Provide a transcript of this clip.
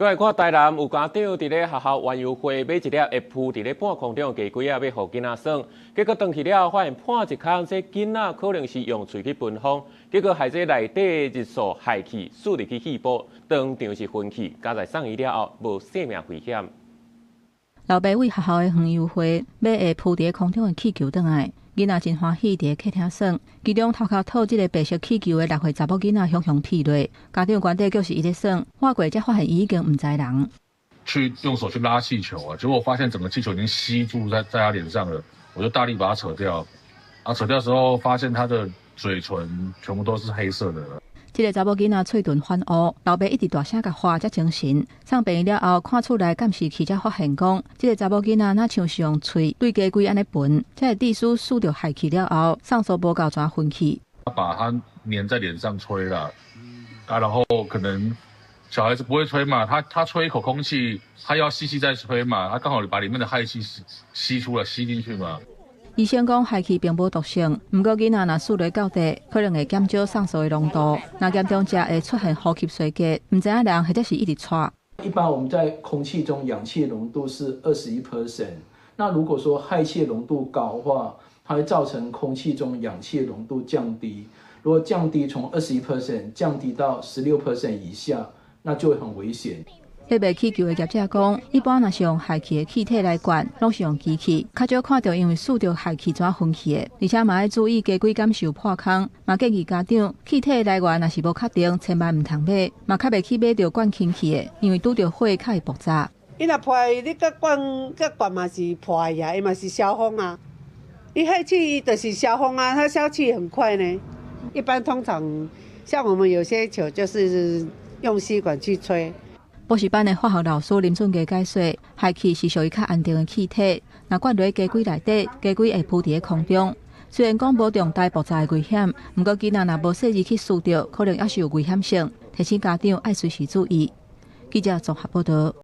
閣來看台南有家長佇咧學校園遊會買一粒會浮佇咧半空中的雞胿仔，欲予囡仔耍，結果轉去了後發現破一空，這囡仔可能是用喙去聞風，結果害這內底熱素氦氣輸入去肺部，當場是昏去，佳哉送醫了後無性命危險。老爸為學校的園遊會買會浮佇咧空中的氣球轉來，囡仔真歡喜佇咧客廳耍。其中頭殼套這个白色氣球的6歲查某囡仔雄雄屁落，家長原底就是伊咧耍，倚過才發現伊已經毋知人。去用手去拉氣球啊，結果我發現整個氣球已經吸住在他臉上了，我就大力把它扯掉。啊，扯掉時候發現他的嘴唇全部都是黑色的。這个查某囡仔喙唇泛烏，老爸一直大聲共喝才精神。送病院了後，看厝內監視器才發現講，這个查某囡仔若像是用喙對雞胿按呢聞，才會致使輸著氦氣了後，酸素無夠，轉昏去。把它黏在臉上吹啦，啊，然後可能小孩子不會吹嘛，他吹一口空氣，他要吸氣再吹嘛，他剛好把裡面的氦氣吸出來，吸進去嘛。醫生講氦氣並無毒性，毋過囡仔若吸落夠濟，可能會減少酸素的濃度。若嚴重者會出現呼吸衰竭，毋知影人或者是一直喘。一般我們在空氣中氧氣濃度是21%，那如果說氦氣濃度高的話，它會造成空氣中氧氣濃度降低。如果降低從21% 降低到16% 以下，那就會很危險。咧賣氣球的業者講，一般若是用氦氣的氣體來灌，攏是用機器，較少看著因為吸著氦氣轉昏去的。而且嘛愛注意雞胿敢受破空，嘛建議家長氣體來源若是無確定，千萬毋通買，嘛較袂去買著灌氫氣的，因為拄著火較會爆炸。伊若破，你閣灌閣灌嘛是破呀，伊嘛是燒風啊。伊氦氣就是燒風啊，它消氣很快呢。一般通常像我們有些球就是用吸管去吹。補習班的化學老師林俊傑解說，氦氣是屬於較安定的氣體，若灌入雞胿內底，雞胿會浮佇咧空中。雖然講無重大爆炸的危險，毋過囡仔若無細膩去吸著，可能猶是有危險性，提醒家長愛隨時注意。記者綜合報道。